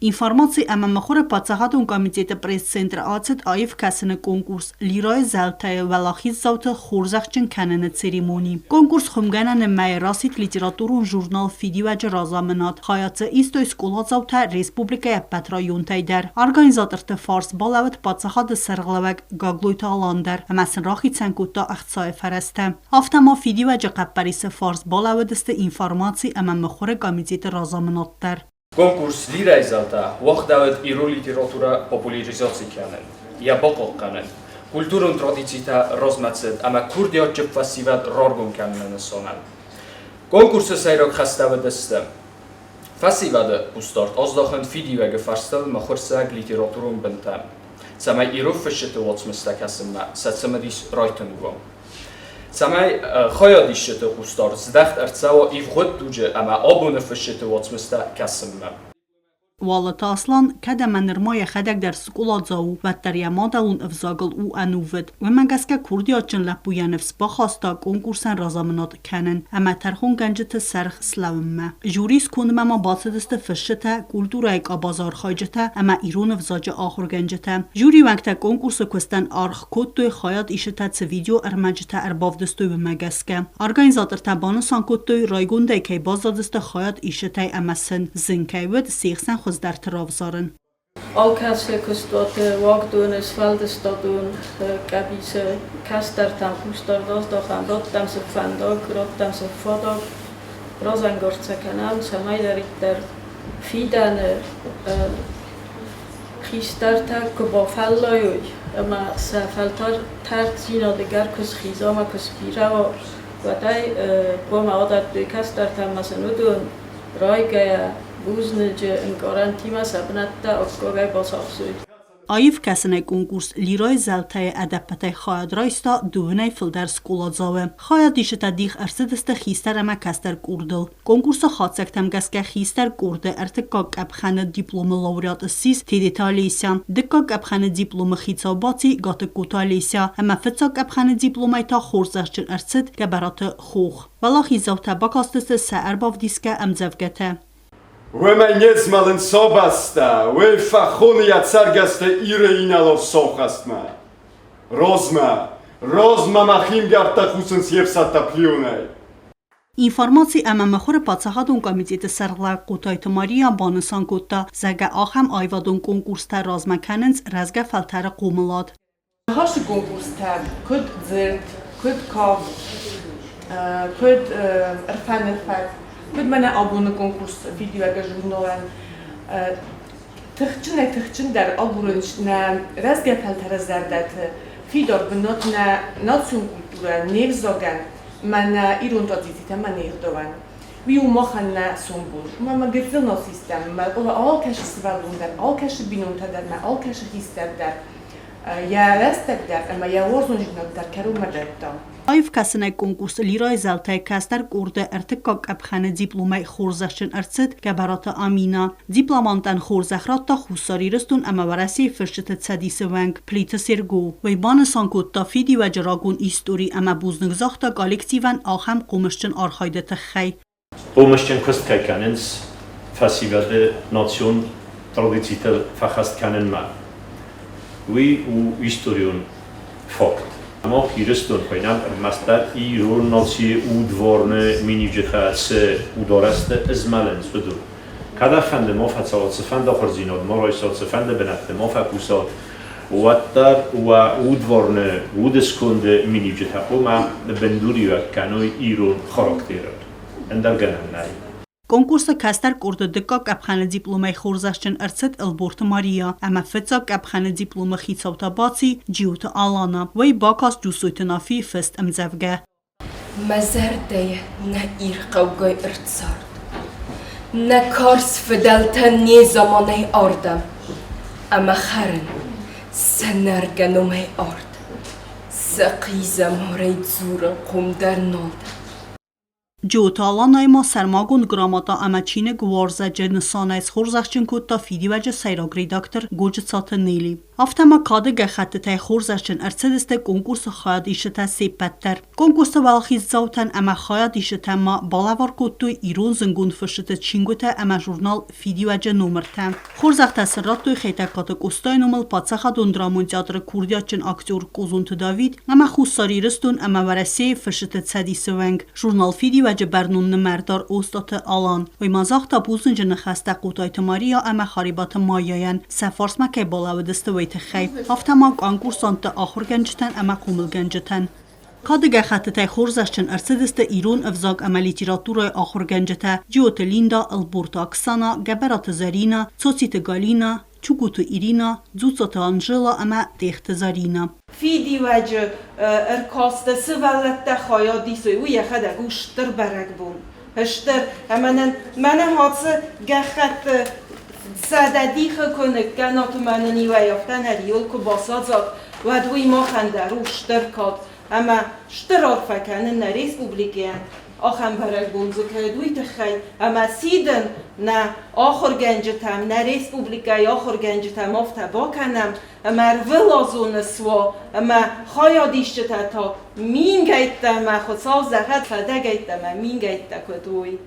Информаци ӕмӕ мыхуыры паддзахадон комитеты пресс-центры ацыд аив кӕсыны конкурс «Лирайы зӕлтӕ-йы уӕлахиздзауты хорзӕхджын кӕныны церемони. Конкурс хуымгӕнӕны мӕйы рацыд литературон журнал «Фидиуӕджы» разамынад. Хайад дзы истой скъоладзаутӕ республикӕйы ӕппӕт районтӕй дӕр. Организаторты фарс балӕууыд паддзахады сӕргълӕууӕг Гаглойты Алан дӕр ӕмӕ сын рахицӕн кодта ӕхцайы фӕрӕзтӕ. Афтӕ ма «Фидиуӕджы» хъӕппӕрисы фарс балӕууыдысты информаци ӕмӕ мыхуыры комитеты разамынад дӕр. Конкурс лирӕйдзаутӕ уагъдӕуыд ирон литературӕ популяризаци кӕнын, йӕ бахъахъхъӕнын, культурон традицитӕ размӕцыд ӕмӕ курдиатджын фӕсивӕд раргом кӕныны нысанӕн. Конкурсы сӕйраг хӕстӕ уыдысты фӕсивӕды хъусдард аздахын фидиуӕгы фарстыл мыхуырцӕг литературон бынтӕм, цӕмӕй ирон фысджыты уацмыстӕ кӕсынмӕ сӕ цымыдис райтынг уа. Цӕмӕй хайадисджыты хъусдард здӕхт ӕрцӕуа ивгъуыд дуджы ӕмӕ абоны фысджыты уацмыстӕ кӕсынмӕ. Уалыты Аслан кӕд ӕмӕ нырма йӕхӕдӕг дӕр скъоладзау у, уӕддӕр йӕ мадӕлон ӕвзагыл у ӕнувыд. Уымӕ гӕсгӕ курдиатджын лӕппу йӕ ныфс бахаста конкурсӕн разамынад кӕнын ӕмӕ тӕрхонгӕнджыты сӕргъ слӕууынмӕ. Жюрийы скондмӕ ма бацыдысты фысджытӕ, культурӕйы къабазы архайджытӕ ӕмӕ ирон ӕвзаджы ахуыргӕнджытӕ. Жюрийы уӕнгтӕ конкурсы куыстӕн аргъ кодтой, хайад исытӕ цы видеоӕрмӕджытӕ ӕрбавдыстой, уымӕ гӕсгӕ. Организатортӕ банысан кодтой, райгондӕй кӕй баззадысты хайад исытӕй ӕмӕ сын зын кӕй уыд се хсӕн хуыздӕрты равзарын. Алкӕцы куыстуаты, уагдоны, сфӕлдыстадон къӕбицы кӕстӕртӕм хъусдард аздахӕм, раттӕм сын фӕндаг, раттӕм сын фадат, разӕнгард сӕ кӕнӕм, цӕмӕйдӕриддӕр фидӕны хистӕртӕ куы бафӕллайой ӕмӕ сӕ фӕлтӕрддзинады гӕр куы схиза ӕмӕ куы сбирӕ уа, уӕд ӕй хъуамӕ адӕттой кӕстӕртӕм ӕмӕ сын уыдон райгӕйӕ бузныджы ӕнкъарӕнтимӕ сӕ бынӕттӕ аккагӕй бацахсой. Аив кӕсынӕй конкурс Лирайы зӕлтӕ-йы ӕдӕппӕтӕй хайад райста дыууынӕй фылдӕр скъоладзауы. Хайадисджытӕ дих ӕрцыдысты хистӕр ӕмӕ кӕстӕр къордыл. Конкурсы хатдзӕгтӕм гӕсгӕ хистӕр къорды ӕртыккаг къӕпхӕны дипломы лауреат ссис Тедеты Олеся, дыккаг къӕпхӕны дипломы хицау баци Гатыгкоты Олеся ӕмӕ фыццаг къӕпхӕны дипломӕй та хорзӕхджын ӕрцыд Гӕбӕраты Хох. Уӕлахиздзаутӕ бакастысты сӕ ӕрбавдисгӕ ӕмдзӕвгӕтӕ. Уымӕй не змӕлын собӕстӕ, уый фӕхоны йӕ цӕргӕстӕ Иры инӕлар сохӕстмӕ. Розмӕ, розмӕ мӕ химгӕрттӕ хъусынц йе фсӕдтӕ плионӕй. Информаци ӕмӕ мыхуыры паддзахадон комитеты сӕргълӕууӕг Хъотайты Мария банысан кодта, зӕгъгӕ, ахӕм аивадон конкурстӕ размӕ кӕнынц рӕзгӕ фӕлтӕры хъомылад. Ныхасы конкурстӕ куыд дзырд, куыд кафт, куыд ӕрфӕныфӕд, куыд мӕнӕ абоны конкурс фидиуӕгы журналӕн тыхджынӕй-тыхджындӕр агурынц нӕ рӕзгӕ фӕлтӕры зӕрдӕты фидар бынат нӕ национ культурӕ, не взагӕн ӕмӕ нӕ ирон традицитӕ ӕмӕ не гъдауӕн. Уый у махӕн нӕ сомбон. Уымӕ ӕмӕ гыццыл нал систӕм, ӕмӕ алкӕцы сывӕллон дӕр, алкӕцы бинонтӕ дӕр ӕмӕ алкӕцы хистӕр дӕр йӕ рӕстӕг дӕр ӕмӕ йӕ уарзондзинад дӕр кӕронмӕ дӕтта. Аив кӕсынӕй конкурс Лирайы зӕлтӕй кӕстӕр къорды ӕртыккаг къӕпхӕны дипломӕй хорзӕхджын ӕрцыд Гӕбӕраты Амина. Дипломантӕн хорзӕх радта Хуссар Ирыстон ӕмӕ Уӕрӕсейы фысджыты цӕдисы уӕнг Плиты Серго. Уый банысан кодта фидиуӕджы рагон истори ӕмӕ бузныг загъта коллективӕн ахӕм хъомысджын архайды тыххӕй. Хъомысджын куыст кӕй кӕнынц фӕсивӕды национ традицитыл фӕхӕст кӕнынмӕ, уый у историон факт. Мах Ирыстон хуыйнӕм ӕрмӕстдӕр ирон нацийы удварны миниуджытӕ цы ударӕсты ызмӕлынц, уыдон. Кӕдӕфӕнды ма фӕцӕуат, цыфӕнды ахуырдзинад ма райсат, цыфӕнды бынӕтты ма фӕкусат, уӕддӕр уӕ удварны, удысконды миниуджытӕ хъуамӕ бындуриуӕг кӕной ирон характерыл. Ӕндӕр гӕнӕн нӕй. Конкурсы кӕстӕр къорды дыккаг къӕпхӕны дипломӕй хорзӕхджын ӕрцыд Ӕлборты Мария ӕмӕ фыццаг къӕпхӕны дипломы хицау та баци Джиоты Алана. Уый бакаст Джусойты Нафийы фыст ӕмдзӕвгӕ. Мӕ зӕрдӕйы нӕ Ир хъӕугай ӕрцард. Нӕ карз фыдӕлтӕ незаманӕй ардӕм ӕмӕ хӕрын сӕ нӕргӕ номӕй ард. Сӕ хъизӕмарӕй дзурынхъом дӕр нал дӕн. Джиоты Аланайы ма сӕрмагонд грамота ӕмӕ чиныг Уарзӕджы нысанӕй схорзӕхджын кодта Фидиуӕджы сӕйраг редактор Годжыцаты Нелли. Афтӕ ма кады гӕххӕттытӕй хорзӕхджын ӕрцыдысты конкурсы хайадисджытӕ се ппӕт дӕр. Конкурсы уӕлахиздзаутӕн ӕмӕ хайадисджытӕн ма балӕвар кодтой ирон зынгонд фысджыты чингуытӕ ӕмӕ журнал Фидиуӕджы номыртӕ. Хорзӕхтӕ сын радтой Хетӕгкаты Къостайы номыл паддзахадон драмон театры курдиатджын актер Къозонты Давид ӕмӕ Хуссар Ирыстон ӕмӕ Уӕрӕсейы фысджыты цӕдисы уӕнг, журнал Фидиуӕджы бӕрнон нымӕрдар Остъаты Алан. Уый ма загъта бузныджы ныхӕстӕ Хъотайты Мария ӕмӕ Харебаты Майяйӕн, сӕ фарсмӕ кӕй балӕууыдысты, уый тыххӕй. Афтӕ ма конкурсантты ахуыргӕнджытӕн ӕмӕ хъомылгӕнджытӕн. Кады гӕххӕттытӕй хорзӕхджын ӕрцыдысты ирон ӕвзаг ӕмӕ литературӕйы ахуыргӕнджытӕ Джиоты Линда, Ӕлборты Оксана, Гӕбӕраты Зӕринӕ, Цоциты Галинӕ, Чугуты Иринӕ, Дзуццаты Анжела ӕмӕ Тъехты Зӕринӕ. Фидиуӕджы ӕркасты сывӕллӕттӕ хайад исой, уый йӕхӕдӕг у стыр бӕрӕгбон. Стыр. Ӕмӕ нын мӕнӕ ацы гӕххӕтты 100 дихы куы ныккӕнат ӕмӕ нын иуӕй афтӕ нӕ риуыл куы басадзат, уӕд уый махӕн дӕр у стыр кад ӕмӕ стыр арфӕ кӕнын нӕ республикӕйӕн, ахӕм бӕрӕгбон дзы кӕд, уый тыххӕй. Ӕмӕ сидын нӕ ахуыргӕнджытӕм, нӕ республикӕйы ахуыргӕнджытӕм афтӕ бакӕнӕм, ӕмӕ ӕрвылазоны суа ӕмӕ хайадисджытӕ та мингӕйттӕ ӕмӕ Хуыцау зӕгъӕд, сӕдӕгӕйттӕ ӕмӕ мингӕйттӕ куыд уой.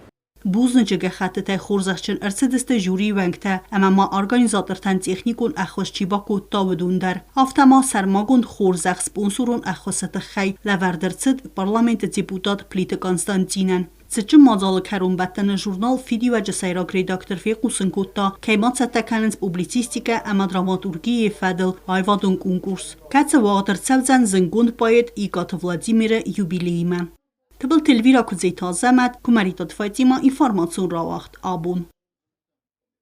Бузныджы гӕххӕттытӕй хорзӕхджын ӕрцыдысты жюрийы уӕнгтӕ ӕмӕ ма организатортӕн техникон ӕххуыс чи бакодта, уыдон дӕр. Афтӕ ма сӕрмагонд хорзӕх спонсорон ӕххуысы тыххӕй лӕвӕрд ӕрцыд парламенты депутат Плиты Константинӕн. Цытджын мадзалы кӕронбӕттӕны журнал «Фидиуӕджы» сӕйраг редактор фехъусын кодта, кӕй ма цӕттӕ кӕнынц публицистикӕ ӕмӕ драматургийы фӕдыл аивадон конкурс, кӕцы уагъд ӕрцӕудзӕн зындгонд поэт Икъаты Владимиры юбилеймӕ. Тыбылты Эльвира Куыдзеты Азӕмӕт, Куымӕридтаты Фатимӕ, информацион рауагъд «Абон».